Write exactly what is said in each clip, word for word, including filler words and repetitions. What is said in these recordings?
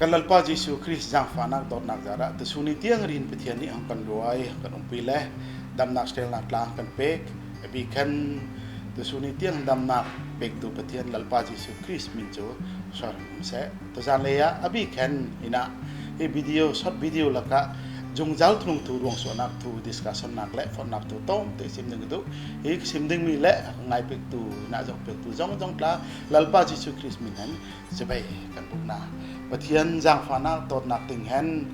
Kan Lalpa Jisu Krist zangfahnâk dâwtnâk zârah tusuni tiang ri hen Pathian nih hawng kan ruai, hawng kan umpui le damnâk stelnâk tla hawng kan pêk. A bîk hen tusuni tiang damnâk pêktu Pathian Lalpa Jisu Krist min chu sawr hen um seh. Tuzân lei ah a bîk hen hinah hi video, short video lakah zungzâl thlung thu, ruangsuahnâk thu, discussionnâk leh fawnnâk thu tâwmtê sim ding ka duh. Hi ka sim ding mi leh ka ngâi pêktu, hinah zawh pêktu zawzawng tla Lalpa Jisu Krist min hen chibai kan bûk na. Pathian zangfahnâk dâwtnâk ting hen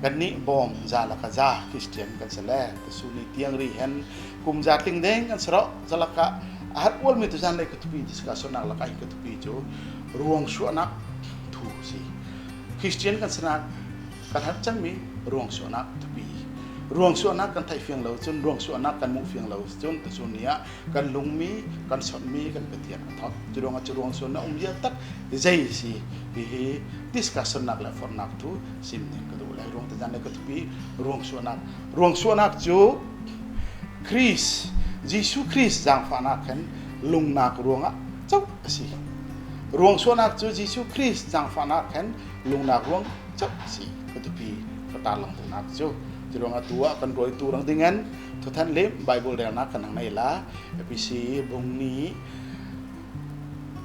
kannih bâwm zâ lakah zâ Kristian kan si le, tusuni tiang ri hen kum zâ tling ding kan si rawh. Zâ lakah a hat ual mi tuzân lei ka thupi, discussionnâk lakah hi ka thupi chu ruangsuahnâk thu asi. Kristian kan sinâk kan hat chem mi ruangsuahnâk thupi. Ruangsuahnâk kan theih fiang lo chun, ruangsuahnâk kan muh fiang lo chun, tusuni ah kan lung mi, kan sawt mi, kan Pathian a thawt. Churuangah chu ruangsuahnâk umzia tak zei asi, hi hi discussionnâk leh fawnnâk thu sim ding ka duh le, ruang tuzân lei ka thupi ruangsuahnâk. Ruangsuahnâk chu Krist, Jisu Krist zangfahnâk hen lungnâk ruangah chauh asi. Ruangsuahnâk chu Jisu Krist zangfahnâk hen lungnâk ruang chauh asi. Ka thupi ka târlang duhnâk chu. Churuangah tuah kan ruaitu rang ding hen thuthenhlim Bible rêlnâk kan hawng nei lai. Efesi bung nih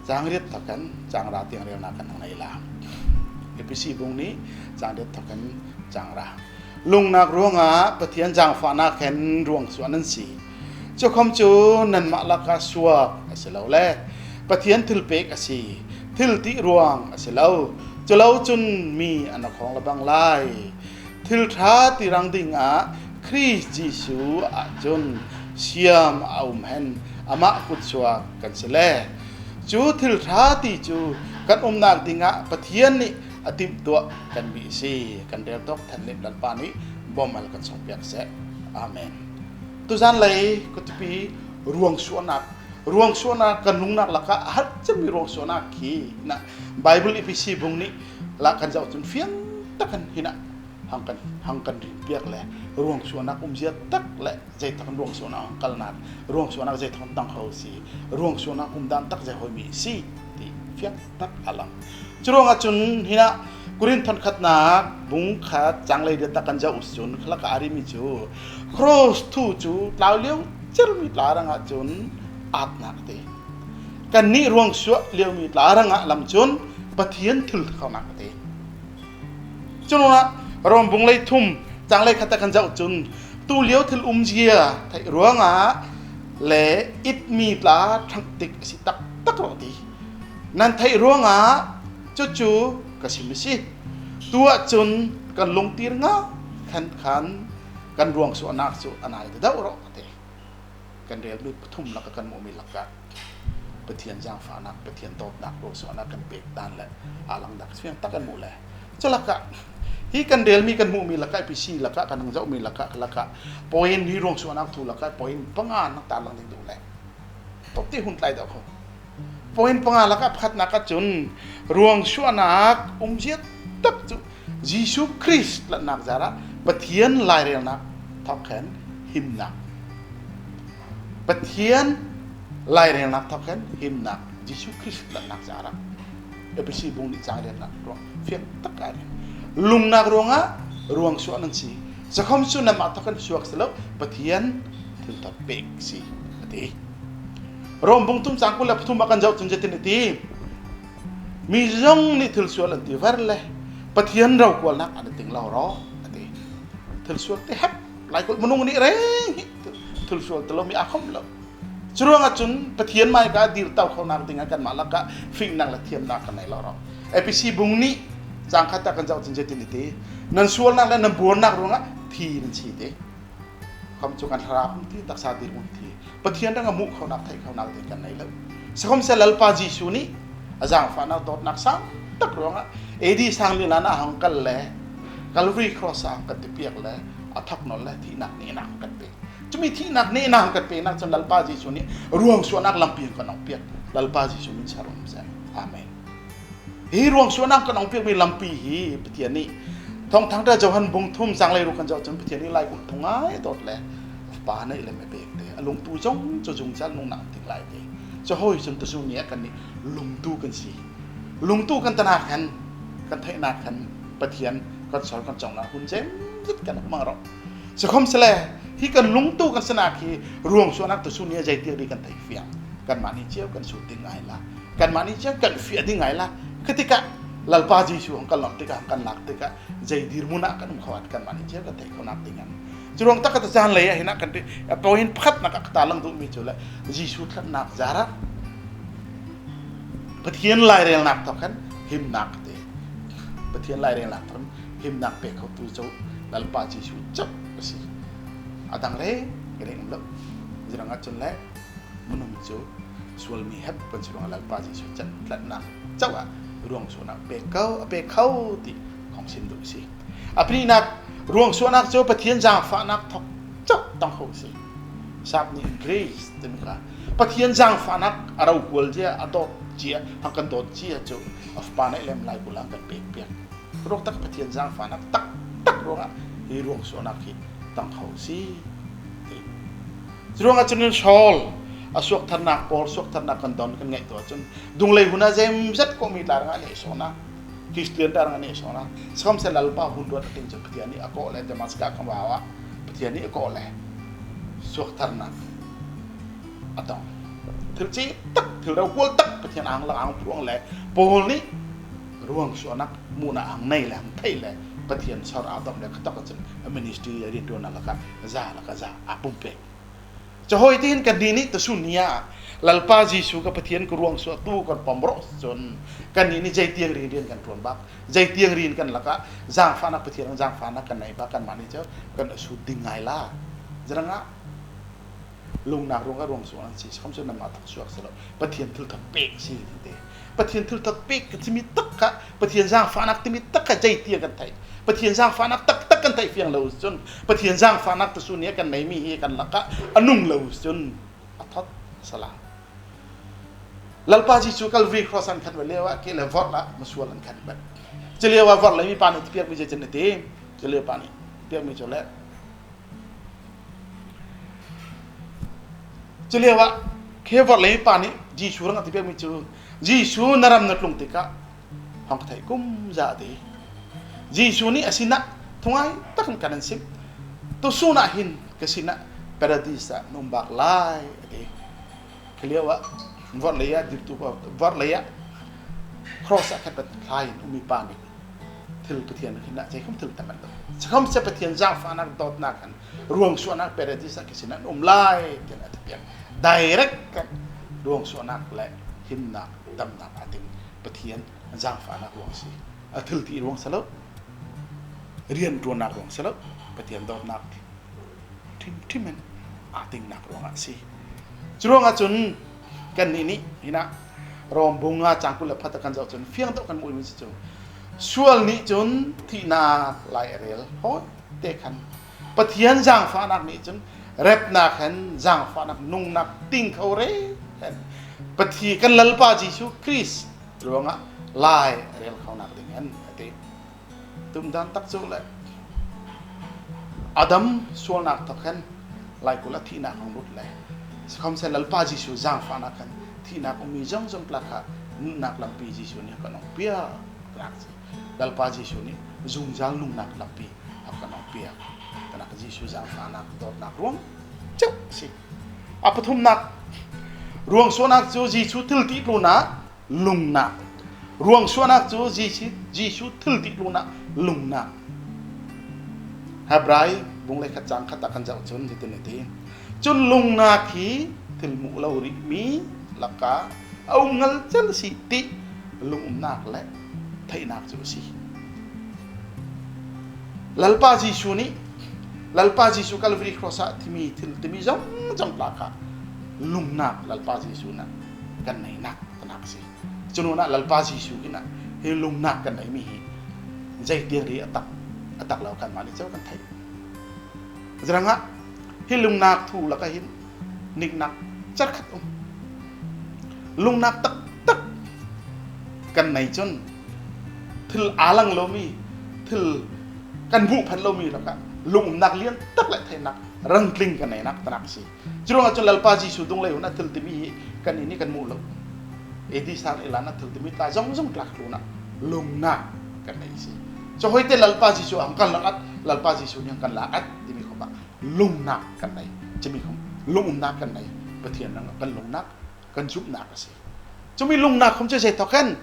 chang riat thawk hen chang ra tiang rêlnâk kan hawng nei lai. Efesi bung nih chang riat thawk hen chang ra. Lungnâk ruangah Pathian zangfahnâk hen ruangsuah nan si. Chu khawm chu nanmah lakah suak asi lo le, Pathian thilpêk asi. Thil tih ruang asi lo. Chu lo chun mi an khawng la bang lai. Thil ṭha ti rang dingah Krist Jisu ah chun siam a um hen amah kutsuak kan si le, chu thil ṭha ti chu kan umnâk dingah Pathian nih a timhtuah kan mi asi. Kan rêl tawk thenhlim Lalpa nih bawmhal kan sawng piak seh. Amen. Tuzân lei ka thupi ruangsuahnâk. Ruangsuahnâk kan lungnâk lakah a hat chem mi ruangsuahnâk hi hinah Bible Efesi bung nih lah kan zauh chun fiang tak hen hinah hawng kan, hawng kan rîn piak le, ruangsuahnâk umzia tak leh zei thawk hen ruangsuahnâk hawng kalnâk, ruangsuahnâk zei thawk hen tang kho asi, ruangsuahnâk umdân tak zei hâwi mi asi ti fiang tak a lang. Churuangah chun hinah Korinth thawn khatnâk bung khat chang lei riat ah kan zauh chun kha lakah a ri mi chu, cross thu chu tlâu liau cher mi tla rangah chun âtnâk a ti. Kannih ruangsuah liau mi tla rangah lam chun Pathian thiltikhonâk a ti. Chu nûnah Rom bung lei thum chang lei khat ah kan zauh chun, tu liau thil umzia theih ruangah le it mi tla ṭhangh tik asi taktak rawh a ti. Nan theih ruangah chu chu ka sim asi. Tuah chun kan lungtîr ngâk hen khan kan ruangsuahnâk chu a nai deuh rawh a ti. Kan rêl mi pathum lakah kan muh mi lakah Pathian zangfahnâk, Pathian dâwtnâk, ruangsuahnâk kan pêk dân le a langdâk fiang tak kan muh le. Chu lakah hi kan rêl mi kan muh mi lakah, Efesi lakah kan hawng zauh mi lakah, lakah point hi ruangsuahnâk thu lakah point panga nan târlang ding duh le. Tawp ti hun tlai deuh kho. Point panga lakah pakhatnâk ah chun ruangsuahnâk umzia tak chu Jisu Krist tlanhnâk zârah Pathian lâirêlnâk thawk hen himnâk. Pathian lâirêlnâk thawk hen himnâk Jisu Krist tlanhnâk zârah. Efesi bung nih chang riatnâk ruang fiang tak a rîn. Lungnâk ruangah ruangsuah nan si. Chu khawm chu nanmah thawk hen suak si lo, Pathian thilthawt pêk asi a ti. Rom bung thum chang kul leh pathum ah kan zauh chun zei tin a ti? Mi zawzawng nih thilsual an ti ver le, Pathian rokualnâk an ting lo rawh a ti. Thilsual ti hep, laikulh minung nih rêng hi thilsual ti lo mi a khawm lo. Churuangah chun Pathian mâi kha dîr tâukhonâk dingah kanmah lakah fihnâk leh thiamnâk kan nei lo rawh. Efesi bung nih chang khat ah kan zauh chun zei tin a ti? Nan sualnâk leh nan buannâk ruangah thi nan si ti. Khawm chu kan thlarau hawng thi, taksa dîr hawng thi. Pathian rangah muhkhonâk theihkhonâk ding kan nei lo. Sikhawmsele Lalpa Jisu nih a zangfahnâk dâwtnâk sâng tak ruangah A D sâng li lân ah hawng kal le, Calvary Cross ah hawng kan ti piak le, a thawk nawn le thihnâk nehnâk hawng kan pêk. Chu mi thihnâk nehnâk hawng kan pêknâk chun Lalpa Jisu nih ruangsuahnâk lampi hawng kan hawng piak. Lalpa Jisu min sawr um seh. Amen. Hi ruangsuahnâk kan hawng piak mi lampi hi Pathian nih Thâwngthâng Ṭha Johan bung thum chang leiruk kan zauh chun Pathian nih laikulh thungâi dâwt le a Fapa neih lam a pêk ti. A lungtu zawzawng chu zungzâl nungnâk an ting lai ti. Chu hâwi chun tusuni ah kannih lungtu kan si. Lungtu kan tanâk hen kan theihnâk hen Pathian kan sawr kan chawnghnâk hun zemzet kan mang rawh. Sikhawmsele, hi kan lungtu kan sinâk hi ruangsuahnâk tusun ni ah zeitiang ri kan theih fiang. Kanmah nih chiau kan sût ding ngâi la. Kanmah nih chiau kan fiah ding ngâi la. Kha tikah Lalpa Jisu hawng kan lâwm tikah, hawng kan lâk tikah, zei dîrmun ah kan um kho ah kanmah nih chiau kan theih khonâk ding hen. Churuang tak ah tuzân lei ah hinah kan ti, a point pakhatnâk ah ka tâ lang duh mi chu le, Jisu thlaknâk zârah Pathian lâirêlnâk thawk hen himnâk ti. Pathian lâirêlnâk thawk hen himnâk pêk khotu chu Lalpa Jisu chauh asi. A dang rêngrêng um lo. Zei rangah chun le, minung chu sual mi hep kan si ruangah Lalpa Jisu chan thlaknâk chauh ah ruangsuahnâk pêk kho, a pêk kho ti hawng sim duh asi. A panihnâk, ruangsuahnâk chu Pathian zangfahnâk thawk chauh tawng kho asi. Sap nih grace ti mi kha, Pathian zangfahnâk a rokual zia, a dâwt zia, hawng kan dâwt zia chu a Fapa nih lem laikulh ah hawng kan pêk piak. Ruang tak Pathian zangfahnâk taktak ruangah hi ruangsuahnâk hi tawng kho asi. Churuangah chun Saul a suaktharnâk, Paul suaktharnâk kan dawng kan ngaihtuah chun, dunglei hun ah zemzet Kawhmi tla rangah nêksâwna, Kristian tla rangah nêksâwna. Sikhawmsele Lalpa hun ruat a tling chun Pathian nih a kawh le, Damaska khuavâk ah Pathian nih a kawh le, suaktharnâk a tawng. Thil chî tak, thil rokual tak Pathian âng lakah âng phuang le, Paul nih ruangsuahnâk muhna âng nei le, âng theih le, Pathian sawr a dawmh le, kha tak ah chun a ministry rianṭuannâk lakah zâ, lakah zâ a pumpêk. Chu hâwi ti hin kannih nih tusun ni ah Lalpa Jisu kha Pathian kha ruangsuahtu kan pawm rawh chun, kannih nih zeitiang ri rian kan ṭuan bâk, zeitiang ri kan lakah zangfahnâk, Pathian zangfahnâk kan nei bâk, kanmah nih chu kan sût ding ngâi la. Zei rangah, lungnâk ruangah ruangsuah asi, sikhawmsele nanmah thawk suak silo. Pathian thil thawk pêk asi ti te. Pathian thil thawk pêk ka ti mi tak kha, Pathian zangfahnâk ti mi tak kha zeitiang kan theih. Pathian zangfahnâk taktak kan theih fiang lo chun, Pathian zangfahnâk tusun ni ah kan nei mi hi kan lakah a nung lo chun a thawt sala. Lalpa Jisu Calvary cross ah an khan bât liauah, kei le vorh ah misual an khan bât. Chu liauah vorh lei mi pa nih ti piak mi zei chun a ti. Chu liauah pa nih piak mi chu le, chu liauah kei vorh lei mi pa nih Jisu rangah ti piak mi chu, Jisu na ram na tlung tikah hawng ka theih kumza a ti. Jisu nih a sinah thungâi tak hen kan sim. Tusun ah hin ka sinah Paradis ah na um bâk lai a ti. Kha liauah vorh lei ah, dirtu pa, vorh lei ah cross ah khat bât thlâi hen um mi pa nih thil Pathian kha sinah zeikhawm thil tam an lo. Sikhawmsele Pathian zangfahnâk dâwtnâk hen ruangsuahnâk Paradis ah ka sinah na um lai ti hen a ti piak. Direct kan ruangsuahnâk le himnâk, damnâk a ting Pathian zangfahnâk ruang asi. A thilti ruang silo, rianṭuannâk ruang silo, Pathian dâwtnâk ṭhimṭhim hen a tingnâk ruangah asi. Churuangah chun kannih nih hinah Rom bung nga chang kul le pakhat ah kan zoh chun fiang deuh kan muh mi chu, sual nih chun thihnâk lâi a rêl hâwi te khan Pathian zangfahnâk nih chun repnâk hen zangfahnâk nungnâk ting kho rêl hen Pathian kan Lalpa Jisu Krist ruangah lâi a rêl khonâk ding hen a ti. Tumdân tak chu le, Adam sualnâk thawk hen laikulh ah thihnâk hawng lut le, sikhawmsele Lalpa Jisu zangfahnâk hen thihnâk um mi zawzawng tla kha nunhnâk lampi Jisu nih kan hawng piak nâk asi. Lalpa Jisu nih zungzâl nungnâk lampi hawng kan hawng piak nâk, Jisu zangfahnâk dâwtnâk ruang chauh asi. A pathumnâk ruangsuahnâk chu Jisu thilti tlûnah lungnâk. Ruangsuahnâk chu Jisu, Jisu thilti tlûnah lungnâk. Hebrai bung leikhat chang khat ah kan zoh chun hitin a ti. Chun lungnâk hi thil muh lo rih mi lakah a um ngelchel asi ti lungumnâk le theihnâk chu asi. Lalpa Jisu nih, Lalpa Jisu Calvary cross ah thi mi thil ti mi zawzawng tla kha lungnâk Lalpa Jisu nih kan neinâk tânâk asi. Chu nûnah Lalpa Jisu hinah hi lungnâk kan nei mi hi zeitiang ri a tak, a tak lo kanmah nih chauh kan theih. Zei rangah hi lungnâk thu lakah hin niknâk char khat um. Lungnâk taktak kan nei chun thil a lang lo mi, thil kan muh phan lo mi lakah lungumnâk lian tak leh theihnâk rangtling kan neinâk tânâk asi. Churuangah chun Lalpa Jisu dunglei hun ah thil ti mi hi kannih nih kan muh lo. A D sâng ilan ah thil ti mi tla zawzawng tla kha tlûnah lungnâk kan nei asi. Chu hâwitê Lalpa Jisu hawng kan lakhat, Lalpa Jisu nih hawng kan lakhat timi khawm ah lungnâk kan nei. Chumi khawm lungnâk kan nei. Pathian rangah kan lungnâk, kan zumhnâk asi. Chumi lungnâk khawm chu zei thawk hen?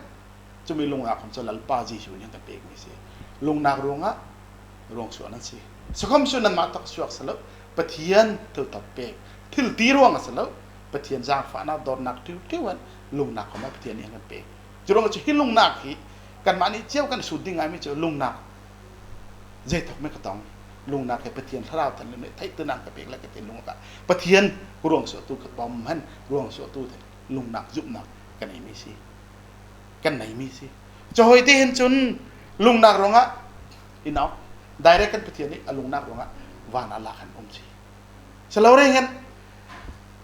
Chumi lungnâk khawm chu Lalpa Jisu nih hawng kan pêk mi asi. Lungnâk ruangah ruangsuah nan si. Sikhawmsele nanmah tak suak silo, Pathian thilthawt pêk, thilti ruangah silo, Pathian zangfahnâk dâwtnâk ṭiuṭiu hen lungnâk khawm ah Pathian nih hawng kan pêk. Churuangah chu hi lungnâk hi kanmah nih chiau kan sût ding ngâi mi chu lungnâk zei thawk mi ka tawng. Lungnâk hi Pathian Thlarau Thenhlimh nih theihtu nâng ka pêk le ka ti lung ka, Pathian ruangsuahtu ka pawm hen, ruangsuahtu hen lungnâk zumhnâk ka nei mi asi. Kan nei mi asi. Chu hâwitê hen chun lungnâk ruangah, you know, direct hen Pathian nih a lungnâk ruangah vân ah lâk hen um asi. Silo rêng hen,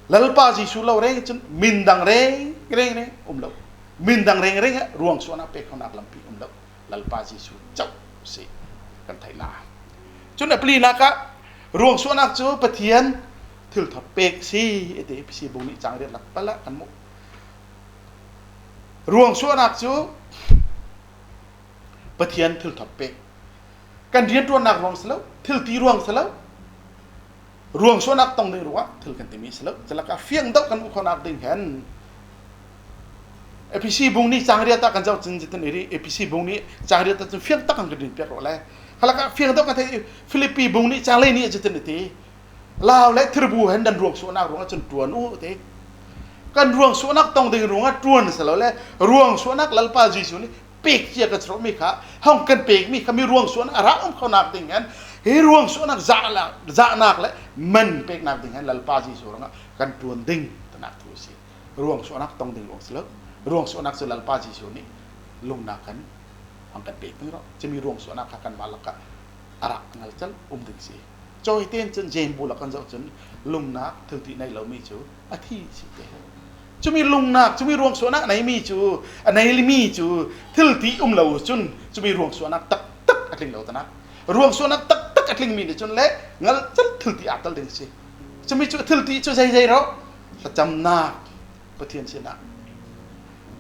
Lalpa Jisu lo rêng chun mi dang rêngrêng um lo. Mi dang rêngrêng ah ruangsuahnâk pêk khonâk lampi um lo. Lalpa Jisu chauh asi kan theih na. Chun a palinâk ah ruangsuahnâk chu Pathian thilthawt pêk asi ti Efesi bung nih châng riat lak pal ah kan muh. Ruangsuahnâk chu Pathian thilthawt pêk. Kan rianṭuannâk ruang silo, thilti ruang silo, ruangsuahnâk tawng ding ruangah thil kan ti mi silo. Chu lakah fiang deuh kan muh khonâk ding hen Efesi bung nih châng riat ah kan zoh chun zei ti an ti ri, Efesi bung nih châng riat ah chun fiang tak hen kan rîn piak rawh le. Kha lakah fiang deuh kan theih, Filipi bung nih châng leinih ah zei ti an ti. Lau le thirbu hen nan ruangsuahnâk ruangah chun ṭuan u ti. Kan ruangsuahnâk tawng ding ruangah ṭuan silo le, ruangsuahnâk Lalpa Jisu nih pêk chia kan si rawh mi kha, hawng kan pêk mi kha mi ruangsuahnâk a rah um khonâk ding hen, hi ruangsuahnâk zahnâk, zahnâk le man pêknâk ding hen Lalpa Jisu rangah kan ṭuan ding tinâk thu asi. Ruangsuahnâk tawng ding ruang silo, ruangsuahnâk chu Lalpa Jisu nih lungnâk hen hawng kan pêk ding rawh. Chumi ruangsuahnâk kha kanmah lakah a rah ngelchel um ding asi. Chu hâwitê hen chun James bu lakah kan zoh chun lungnâk thilti nei lo mi chu a thi asi ti. Chumi lungnâk, chumi ruangsuahnâk a nei mi chu, a nei mi chu thilti um lo chun chumi ruangsuahnâk taktak a tling lo tinâk. Ruangsuahnâk taktak a tling mi nih chun le ngelchel thilti a tel ding asi. Chumi chu thilti chu zeizei rawh? Thlachamnâk, Pathian sinah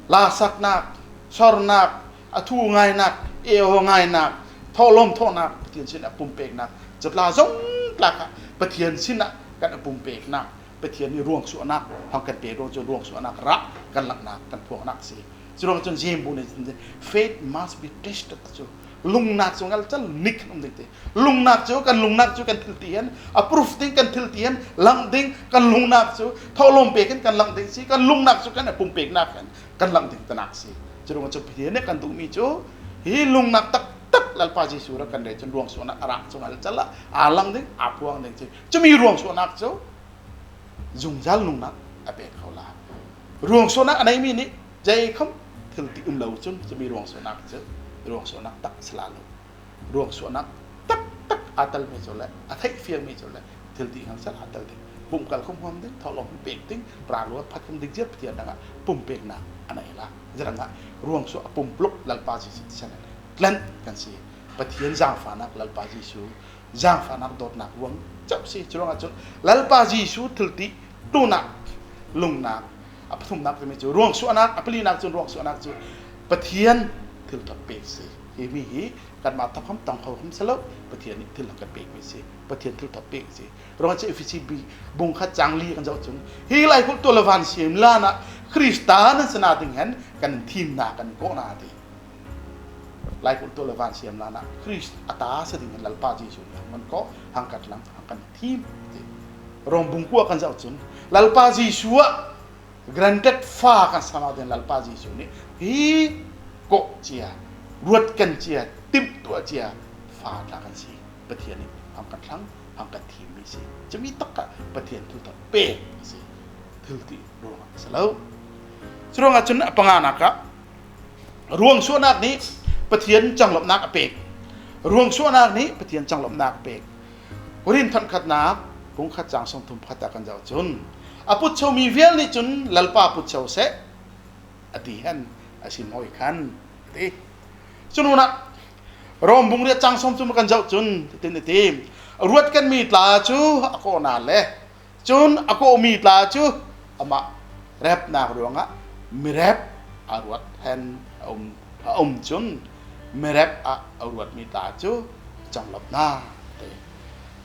lasaknâk, sawrnâk, a thu ngâinâk, ê aw ngâinâk, thawhlawm thawhnâk, Pathian sinah pumpêknâk, chu tla zawng tla kha Pathian sinah kan pumpêknâk, Pathian nih ruangsuahnâk hawng kan pêk ruang chu ruangsuahnâk rah kan laknâk, kan phuangnâk asi. Churuangah chun James bu nih, faith must be tested chu. Lungnâk chu ngelchel nik hen um ding ti. Lungnâk chu, kan lungnâk chu kan thilti hen a proof ding, kan thilti hen lang ding, kan lungnâk chu thawhlawm pêk hen kan lang ding asi, kan lungnâk chu kan pumpêknâk hen kan lang ding tinâk asi. Churuangah chu Pathian nih kan duh mi chu hi lungnâk taktak Lalpa Jisu rang kan rêh chun ruangsuahnâk a rah chu ngelchel ah a lang ding, a phuang ding asi. Chumi ruangsuahnâk chu zungzâl lungnâk a pêk kho lai. Ruangsuahnâk a nei mi nih zeikhawm thilti um lo chun chumi ruangsuahnâk chu ruangsuahnâk tak si lai lo. Ruangsuahnâk taktak a tel mi chu le, a theih fiang mi chu le, thilti ngelchel a tel ding. Pumh kal khawm huam ding, thawhlawm pêk ding, prak ruat phat khawm ding ziat Pathian rangah pumpêknâk a nei lai. Zei rangah? Ruangsuah a pumpluk Lalpa Jisu thisen hen tlen kan si. Pathian zangfahnâk Lalpa Jisu zangfahnâk dâwtnâk ruang chauh asi. Churuangah chun Lalpa Jisu thilti tlûnah lungnâk, a pathumnâk timi chu ruangsuahnâk, a palinâk chun ruangsuahnâk chu Pathian thilthawt pêk asi. Hi mi hi kanmah thawk khawm tawng kho khawm silo, Pathian nih thil hawng kan pêk mi asi. Pathian thilthawt pêk asi. Ruangah chu Efesi bi-, bung khat châng li kan zoh chun, hi laikulh tual le vân siam lânah Krista nan sinâk ding hen kan thîm na, kan kawh na ti. Laikulh tual le vân siam lânah Krist a ta si ding hen Lalpa Jisu nih hawng kan kawh, hawng kan lang, hawng kan thîm ti. Rom bung kua kan zoh chun Lalpa Jisu ah granted fa kan sam ding Lalpa Jisu nih hi kawh chia, ruat kan chia, timhtuah chia fa tla kan si. Pathian nih hawng kan thlang, hawng kan thîm mi asi. Chumi tak kha Pathian thilthawt pêk asi. Thilti ruangah silo. Churuangah chun a panganâk ah ruangsuahnâk nih Pathian changlawmhnâk a pêk. Ruangsuahnâk nih Pathian changlawmhnâk a pêk. Korinth thawn khatnâk bung khat châng sâwmthum pakhat ah kan zoh chun, a putso mi vial nih chun Lalpa putso seh a ti hen a sim hâwi khan a ti. Chu nûnah Rom bung riat châng sâwmthum kan zoh chun tin a ti, ruat kan mi tla chu a kawh na le, chun a kawh mi tla chu amah repnâk ruangah mirep a ruat hen a um, a um chun Mirep ah a ruat mi tla chu chawnglawmhnak ti.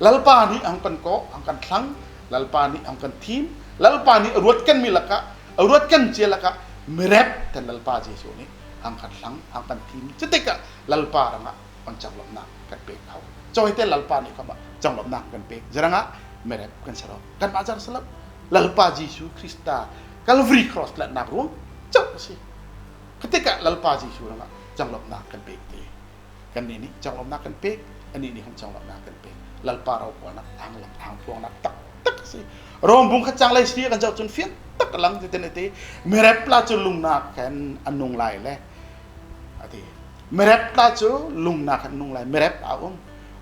Lalpa nih hawng kan kawh, hawng kan thlang, Lalpa nih hawng kan thim, Lalpa nih a ruat kan mi lakah, a ruat kan chia lakah, mirep ten Lalpa Jisu nih hawng kan thlang, hawng kan thim. Chu tikah Lalpa rangah hawng chawnglawmhnak kan pek kho. Chu hawite Lalpa nih khamah chawnglawmhnak kan pek. Zei rangah? Mirep kan si rawh. Kanmah zâr si lo. Lalpa Jisu Krista Calvary Cross tlaihnak ruang chauh asi. Kha tikah Lalpa Jisu rangah chawnglawmhnak kan pek ti. Kannih nih chawnglawmhnak kan pek, anih nih hawng chawnglawmhnak kan pek. Lalpa rokualnak, hawng lam, hawng tluangnâk taktak asi. Rom bung khat chang leisarih kan zoh chun fian tak a lang, zei tin a ti, mirep tla chu lungnâk hen a nung lai le, a ti. Mirep tla chu lungnâk hen a nung lai, mirep a um.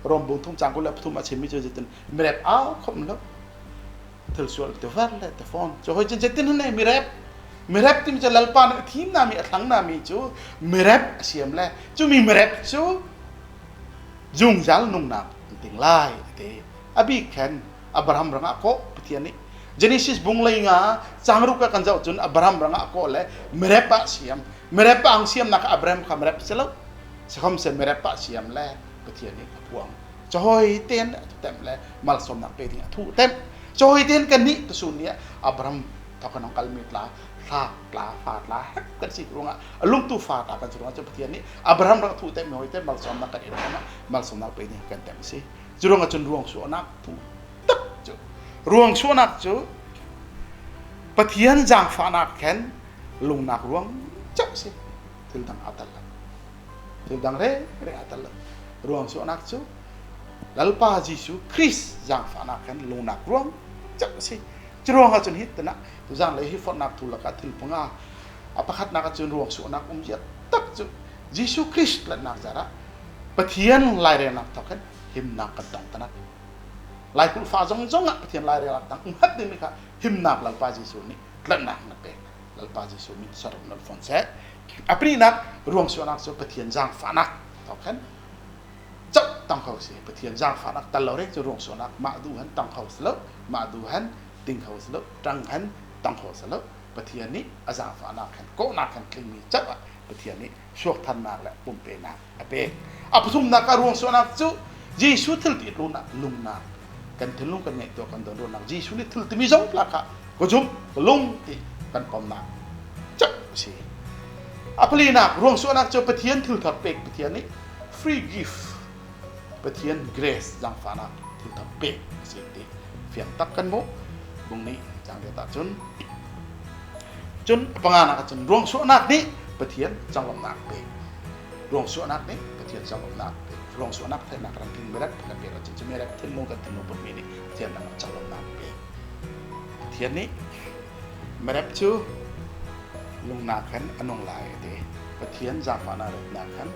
Rom bung thum chang kul leh pathum a sim mi chu zei tin, mirep a khawm lo. Thil sual ti var le ti fawn. Chu hâwi chun zei tin hawng e mirep. Mirep timi chu Lalpa nih a thim na mi, a thlang na mi chu mirep a siam le. Chu mi mirep chu zungzâl nungnâk an ting lai, a ti. A bîk hen Abraham rangah kawh Pathian nih. Genesis bung leinga chang ruk ah kan zoh chun Abraham rangah kawh le mirep ah siam. Mirep ah hawng siamnâk ah Abraham kha mirep si lo. Sikhawmsele mirep ah siam le Pathian nih a phuang. Chu hâwi ten a thu tem le malsâwmnâk pe ding a thu tem. Chu hâwi ten kannih tusûn ni ah Abraham thawk hen hawng kal mi tla, tla, tla, fa tla hep kan si ruangah, a lungtu fa tla kan si ruangah chu Pathian nih Abraham rang thu tem mi hâwi ten malsâwmnâk kan ei ruangah malsâwmnâk pe ding kan tem asi. Chu ruangah chun ruangsuahnâk thu tak chu. Ruangsuahnâk chu Pathian zangfahnâk hen lungnâk ruang chauh asi. Thil dang a tel lo. Thil dang rêrêng a tel lo. Ruangsuahnâk chu Lalpa Jisu Krist zangfahnâk hen lungnâk ruang chauh asi. Chu ruangah chun hi tanah, tuzân lei hi fawtnâk thu lakah thil panga a pakhatnâk ah chun ruangsuahnâk umzia tak chu Jisu Krist tlaihnak zârah Pathian lâirêlnâk thawk hen himnâk kan tawng tanâk. Laikulh fa zawngzawng ah Pathian lâirêlnâk tang um hat ding mi kha himnâk Lalpa Jisu nih tlaihnak na pêk. Lalpa Jisu min sawr nâl fawn seh. A panihnâk, ruangsuahnâk chu Pathian zangfahnâk thawk hen chauh tawng kho asi. Pathian zangfahnâk tel lo rêng chu ruangsuahnâk mah duh hen tawng kho asi lo, mah duh hen ting kho asi lo, ṭang hen tawng kho asi lo. Pathian nih a zangfahnâk hen, kawhnâk hen tling mi chauh ah Pathian nih suaktharhnâk leh pumhpêknâk a pêk. A pathumnâk ah ruangsuahnâk chu Jisu thilti tlûnah lungnâk. Kan thinlung kan ngaihtuah kan dawnruangnâk Jisu nih thilti mi zawng tla kha ka zumh ka lung ti kan pawmnâk chauh asi. A palinâk ruangsuahnâk chu Pathian thil thawk pêk, Pathian nih free gift. Pathian grace zangfahnâk thil thawk pêk asi ti fiang tak kan muh. Bung nih chang riat ah chun. Chun a panganâk ah chun ruangsuahnâk nih Pathian chawnglawmhnâk pêk. Ruangsuahnâk nih Pathian chawnglawmhnâk pêk. Ruangsuahnâk theihnâk ram tling mirep kan pêk ah chun chu mirep thinlung kan thinlung pumh mi nih Pathian lamah chawnglawmhnâk pêk. Pathian nih mirep chu lungnâk hen a nung lai ti. Pathian zangfahnâk repnâk hen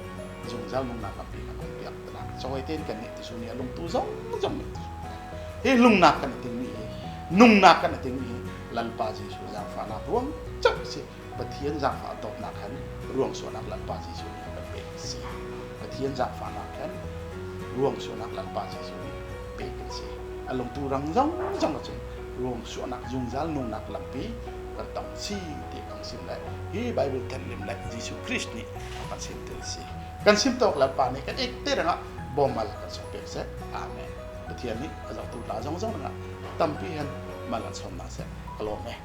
zungzâl nungnâk lampi hen a piak tanâk. Chu hâwi ten kannih tusûn ni a lungtu zawngzawng nih hi lungnâk hen a ting mi hi, nungnâk hen a ting mi hi Lalpa Jisu zangfahnâk ruang chauh asi. Pathian zangfah tâwpnâk hen ruangsuahnâk Lalpa Jisu nih kan pêk asi. Pathian zangfahnâk hen ruangsuahnâk Lalpa Jisu nih pêk kan asi. A lungtu rang zawngzawng ah chun ruangsuahnâk zungzâl nungnâk lampi kan tawng asi ti kan sim le hi Bible thenhlim leh Jisu Krist nih kan sim tel asi. Kan sim tâwk Lalpa nih kan ektê rangah bawmal kan sawm pêk seh. Amen. Pathian nih a zohtu tla zawngzawng rangah tampi hen mal an sawm na seh. Ka lâwm e.